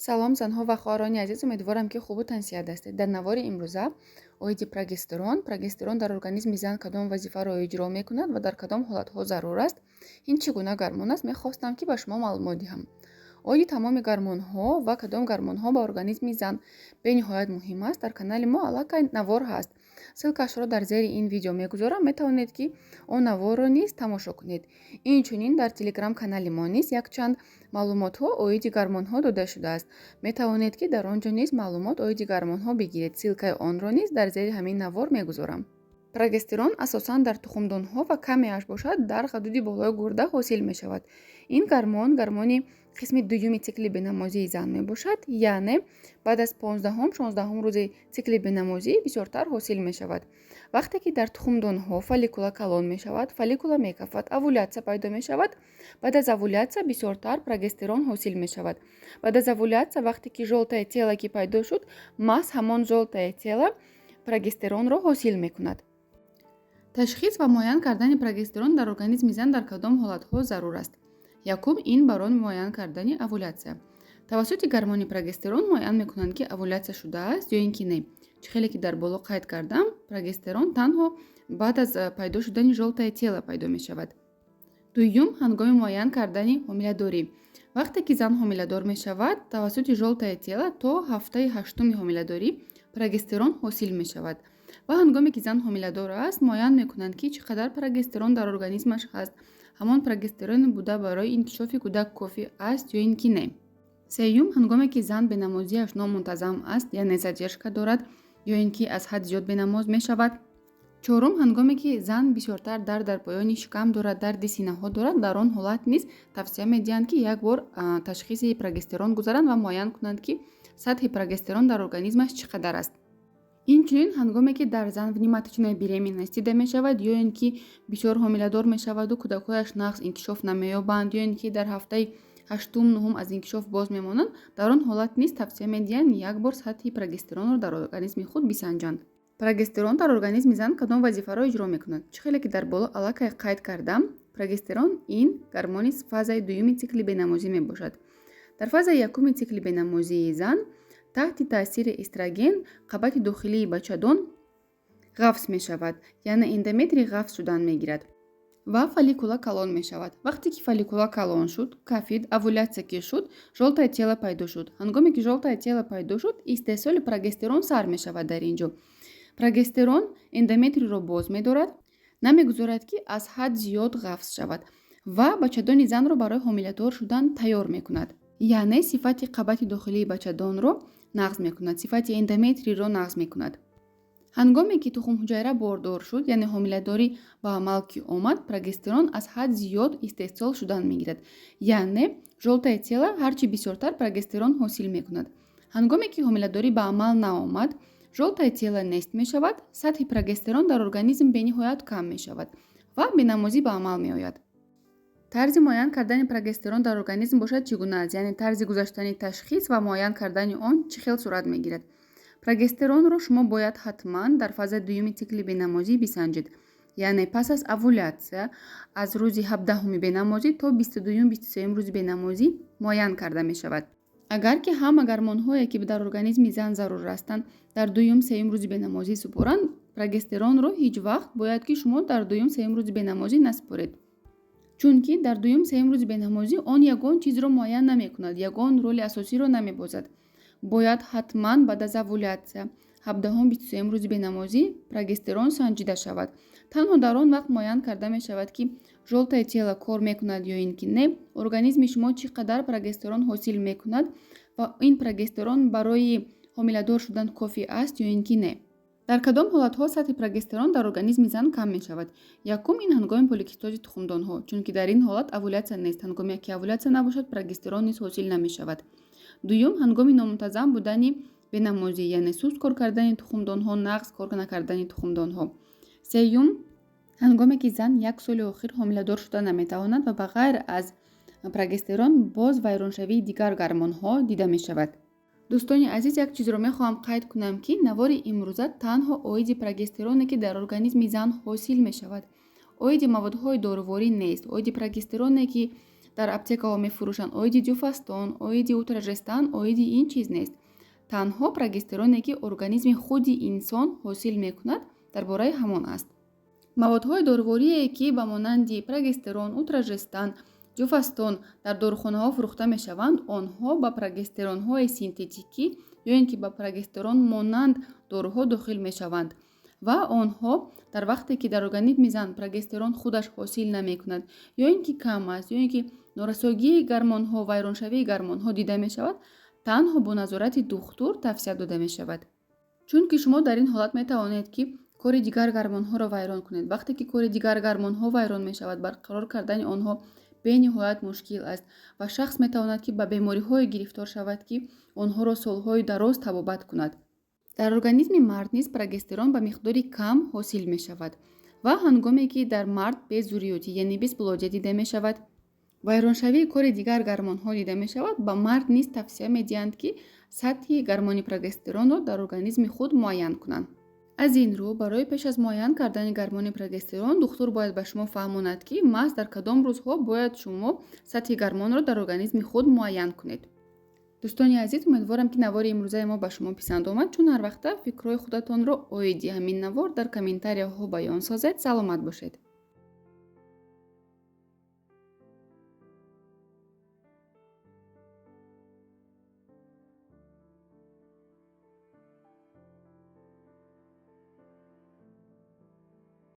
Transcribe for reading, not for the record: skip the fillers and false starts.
Салом, занҳо ва хоҳарони азиз! Умедворам, ки хубу тансиҳат ҳастед. Дар навори имрӯза оиди прогестерон, прогестерон дар организми зан кадом вазифаро иҷро мекунад ва дар кадом ҳолатҳо зарур аст, ин чӣ гуна гормон аст, мехостам, ки ба шумо маълумот диҳам. Оиди тамоми гормонҳо ва кадом гормонҳо ба организми зан бениҳоят муҳим аст, дар канали мо аллакай навор ҳаст. Ссылкашро дар зери ин видео мегузорам, метавонед, ки он наворро низ тамошо кунед. Инчунин дар телеграм канали мо низ якчанд маълумотҳо оиди гормонҳо дода шудааст. Метавонед, ки дар он ҷо низ маълумот оиди гормонҳо бигиред. Ссылкаи онро низ дар зери ҳамин навор мегузорам. Прогестерон асосан дар тухмдонҳо ва камеаш бошад, дар ғадуди болои гурда ҳосил мешавад. Ин гормон гормони қисми дуюми цикли бенамозии зан мебошад, яъне баъд аз 15-ум, 16-ум рӯзи цикли бенамозӣ бисёртар ҳосил мешавад. Вақте ки дар тухмдонҳо фолликула калон мешавад, фолликула мекафад, овулятсия пайдо мешавад. Баъд аз овулятсия бисёртар прогестерон ҳосил мешавад. Баъд аз овулятсия, вақте ки жёлтое тело ки пайдо шуд, маҳз ҳамон жёлтое тело прогестеронро ҳосил мекунад. Ташхис ва муайян кардани прогестерон дар организми зан дар кадом ҳолатҳо зарур аст? Якум, ин барои муайян кардани овулятсия. Тавассути гормони прогестерон муайян мекунанд, ки овулятсия шудааст ё ин ки не. Чӣ хеле ки дар боло қайд кардам, прогестерон танҳо баъд аз пайдо шудани жёлтое тело пайдо мешавад. Дуюм, ҳангоми муайян кардани ҳомиладорӣ. Вақте ки зан ҳомиладор мешавад, тавассути жёлтое тело то ҳафтаи ҳаштуми ҳомиладорӣ прогестерон ҳосил мешавад ва ҳангоме ки зан ҳомиладор аст, муайян мекунанд, ки чӣ қадар прогестерон дар организмаш ҳаст, ҳамон прогестерони буда барои инкишофи кӯдак кофӣ аст ё ин ки не. Сеюм, ҳангоме ки зан бенамозиаш номунтазам аст, яъне задержка дорад ё ин ки аз ҳад зиёд бенамоз мешавад. Чорум, ҳангоме ки зан бисёртар дард дар поёни шикам дорад, дарди синаҳо дорад, дар он ҳолат низ тавсия медиҳанд, ки як бор ташхиси прогестерон гузаранд ва муайян кунанд, ки сатҳи прогестерон дар организмаш чӣ қадар аст. Инчунин, ҳангоме ки дар зан внематочная беременность дида мешавад ё ин ки бисёр ҳомиладор мешаваду кӯдакҳояш нағз инкишоф намеёбанд, ё ин ки дар ҳафтаи ҳаштум, нуҳум аз инкишоф боз мемонанд, дар он ҳолат низ тавсия медиҳанд, як бор сатҳи прогестеронро дар организми худ бисанҷанд. Прогестерон дар организми зан кадом вазифаро иҷро мекунад? Чӣ хеле ки дар боло аллакай қайд кардам, прогестерон ин гормони фазаи дуюми цикли бенамозӣ мебошад. Дар фазаи якуми цикли бенамозии зан таҳти таъсири эстроген қабати дохилии бачадон ғафс мешавад, яъне эндометрий ғафс шудан мегирад ва фолликула калон мешавад. Вақте ки фолликула калон шуд, кафид, овулятсия ки шуд, жёлтое тело пайдо шуд. Ҳангоме ки жёлтое тело пайдо шуд, истеҳсоли прогестерон сар мешавад. Дар ин ҷо прогестерон эндометрийро боз медорад, намегузорад, ки аз ҳад зиёд ғафс шавад, ва бачадони занро барои ҳомиладор шудан тайёр мекунад, яъне сифати қабати дохилии бачадонро нағз мекунад, сифати эндометрийро нағз мекунад. Ҳангоме ки тухмҳуҷайра бордор шуд, яъне ҳомиладорӣ ба амал ки омад, прогестерон аз ҳад зиёд истеҳсол шудан мегирад, яъне жёлтое тело ҳарчи бисёртар прогестерон ҳосил мекунад. Ҳангоме ки ҳомиладорӣ ба амал наомад, жёлтое тело нест мешавад, сатҳи прогестерон дар организм бениҳоят кам мешавад ва бенамозӣ ба амал меояд. Тарзи муайян кардани прогестерон дар организм бошад, чӣ гуна аст, яъне тарзи гузаштани ташхис ва муайян кардани он чӣ хел сурат мегирад? Прогестеронро шумо бояд ҳатман дар фазаи дуюми цикли бенамозӣ бисанҷед, яъне пас аз овулятсия аз рӯзи 17-уми бенамозӣ то 22-юм, 23-юм рӯзи бенамозӣ муайян карда мешавад. Агар ки ҳама гормонҳое, ки дар организми зан зарур ҳастанд, дар дуюм, сеюм рӯзи бенамозӣ супоранд, прогестеронро ҳеҷ вақт бояд ки шумо дар дуюм, сеюм рӯзи бенамозӣ насупоред, чунки дар дуюм, сеюм рӯзи бенамозӣ он ягон чизро муайян намекунад, ягон роли асосиро намебозад. Бояд ҳатман баъд аз овулятсия, 17-ум, 23-юм рӯзи бенамозӣ прогестерон санҷида шавад. Танҳо дар он вақт муайян карда мешавад, ки жёлтое тело кор мекунад ё ин ки не, организми шумо чӣ қадар прогестерон ҳосил мекунад ва ин прогестерон барои ҳомиладор шудан кофӣ аст ё ин ки не. Дар кадом ҳолатҳо сатҳи прогестерон дар организми зан кам мешавад? Якум, ин ҳангоми поликистози тухмдонҳо, чунки дар ин ҳолат овулятсия нест. Ҳангоме ки овулятсия набошад, прогестерон низ ҳосил намешавад. Дуюм, ҳангоми номунтазам будани бенамозӣ, яъне суст кор кардани тухмдонҳо, нағз кор накардани тухмдонҳо. Сеюм, ҳангоме ки зан як соли охир ҳомиладор шуда наметавонад ва ба ғайр аз прогестерон боз вайроншавии дигар гормонҳо дида мешавад. Дӯстони азиз, як чизро мехоҳам қайд кунам, ки навори имрӯза танҳо оиди прогестероне, ки дар организми зан ҳосил мешавад, оиди маводҳои доруворӣ нест. Оиди прогестероне, ки Дар аптекаҳо мефурӯшанд, оиди Дюфастон, оиди Утрожестан, оиди ин чиз нест. Танҳо прогестероне, ки организми худи инсон ҳосил мекунад, дар бораи ҳамон аст. Маводҳои доруворие, ки ба монанди прогестерон, Утрожестан, Дюфастон дар дорухонаҳо фурӯхта мешаванд, онҳо ба прогестеронҳои синтетикӣ ё ин ки ба прогестерон монанд доруҳо дохил мешаванд ва онҳо дар вақте ки дар организми зан прогестерон худаш ҳосил намекунад, ё ин ки кам аст, ё ин ки норасогии гармонҳо, вайроншавии гармонҳо дида мешавад, танҳо бо назорати духтур тавсия дода мешавад. Чунки шумо дар ин ҳолат метавонед, ки кори дигар гармонҳоро вайрон кунед. Вақте ки кори дигар гармонҳо вайрон мешавад, барқарор кардани онҳо бениҳоят мушкил аст ва шахс метавонад, ки ба бемориҳое гирифтор шавад, ки онҳоро солҳои дароз табобат кунад. Дар организми мард низ прогестерон ба миқдори кам ҳосил мешавад ва ҳангоме ки дар мард безурётӣ, яъне бесплодия дида мешавад, вайроншавии кори дигар гармонҳо дида мешавад, ба мард низ тавсия медиҳанд, ки сатҳи гармони прогестеронро дар организми худ муайян кунанд. Аз ин рӯ, барои пеш аз муайян кардани гармони прогестерон духтур бояд ба шумо фаҳмонад, ки маҳз дар кадом рӯзҳо бояд шумо сатҳи гармонро дар организми худ муайян кунед. Дӯстони азиз, умедворам, ки навори имрӯзаи мо ба шумо писанд омад. Чун ҳар вақта, фикрҳои худатонро оиди ҳамин навор дар комментарияҳо баён созед. Саломат бошед.